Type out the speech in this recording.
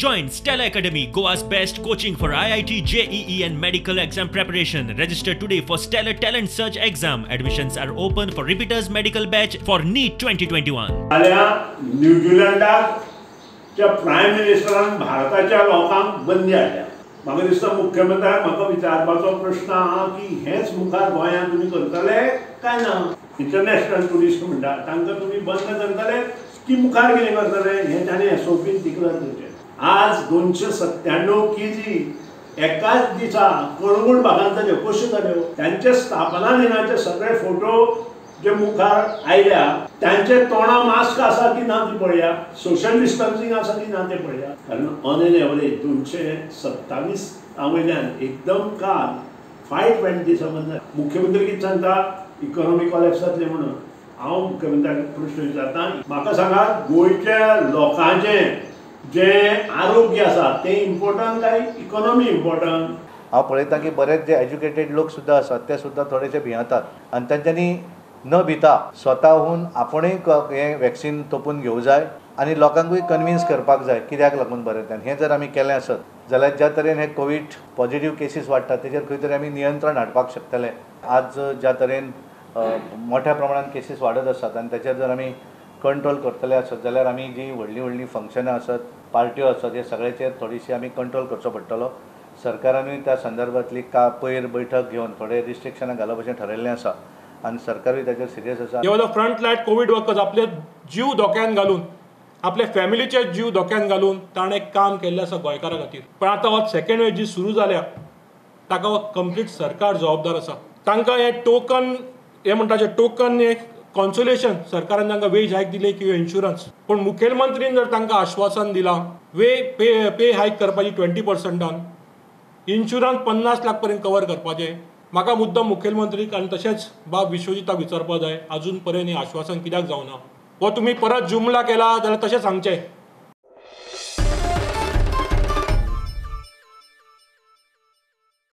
Join Stellar Academy, Goa's best coaching for IIT, JEE and medical exam preparation. Register today for Stellar Talent Search exam. Admissions are open for repeaters medical batch for NEET 2021. जाल्यार न्यूझीलंडाच्या prime मिनिस्टरान भारताच्या लोकांक बंदी हाडल्या. म्हाका दिसता मुख्यमंत्र्याक म्हाका विचारपाचो प्रश्न आहा की हेच मुखार गोंयांत तुमी करतले काय ना? इंटरनॅशनल ट्युरिस्ट म्हणटा तांकां तुमी बंद करतले की मुखार कितें करतले हें ताणें एसओपीन डिक्लेर करचें. आज 297 केजी एकाच दिसा कळंगूट भागांत जाल्यो. कश्यो जाल्यो? तांचे स्थापना दिनाचे सगळे फोटो जे मुखार आयल्या तांचे तोंडा मास्क आसा की ना ती पळया, सोशल डिस्टन्सिंग आसा की ना तें पळया. कारण ऑन एन एवरेज 227 वयल्यान एकदम काल 527. मुख्यमंत्री कितें सांगता? इकॉनॉमी कॉलॅप्स जातली म्हणून. हांव मुख्यमंत्र्याक प्रश्न विचारता, म्हाका सांगात गोंयच्या लोकांचें जें आरोग्य आसा तें इम्पॉर्टंट काय इकॉनॉमी इम्पॉर्टंट? हांव पळयता की बरेच जे एज्युकेटेड लोक सुद्दां आसात ते सुद्दां थोडेशे भियेतात आनी तांच्यांनी न भिता स्वताहून आपणूय हें वॅक्सिन तोपून घेवं जाय आनी लोकांकूय कन्विन्स करपाक जाय कित्याक लागून बरें तें. हें जर आमी केलें आसत जाल्यार ज्या तरेन हे कोवीड पॉझिटिव्ह केसीस वाडटात तेजेर खंय तरी आमी नियंत्रण हाडपाक शकतले. आज ज्या तरेन मोठ्या प्रमाणान केसीस वाडत आसात आनी तेचेर जर आमी कंट्रोल करतले आसत जाल्यार आमी जीं व्हडलीं व्हडलीं फंक्शनां आसत, पार्ट्यो आसत, हे सगळ्याचेर थोडीशी आमी कंट्रोल करचो पडटलो. सरकारानूय त्या संदर्भांतली का पयर बैठक घेवन थोडे रिस्ट्रिक्शनां घालप अशें ठरयल्लें आसा आनी सरकारूय ताचेर सिरियस आसा. They were the front line COVID workers. आपले जीव धोक्यान घालून, आपले फॅमिलीचे जीव धोक्यान घालून ताणें काम केल्लें आसा गोंयकारां खातीर. पण आतां हो सेकंड वेव जी सुरू जाल्या ताका हो कंप्लीट सरकार जबाबदार आसा. तांकां हें टोकन, हें म्हणटा जें टोकन हें कॉन्सोलेशन सरकारान तांकां वेज हायक दिले किंवा इन्शुरन्स. पूण मुखेलमंत्रीन जर तांकां आश्वासन दिलां वे पे हायक करपाची 20%, इन्शुरन्स 50 लाख पर्यंत कवर करपाचें, म्हाका मुद्दम मुखेलमंत्रीक आनी तशेंच बाब विश्वजिताक विचारपाक जाय अजून पर्यंत हें आश्वासन कित्याक जावना? हो तुमी परत जुमला केला जाल्यार तशें सांगचें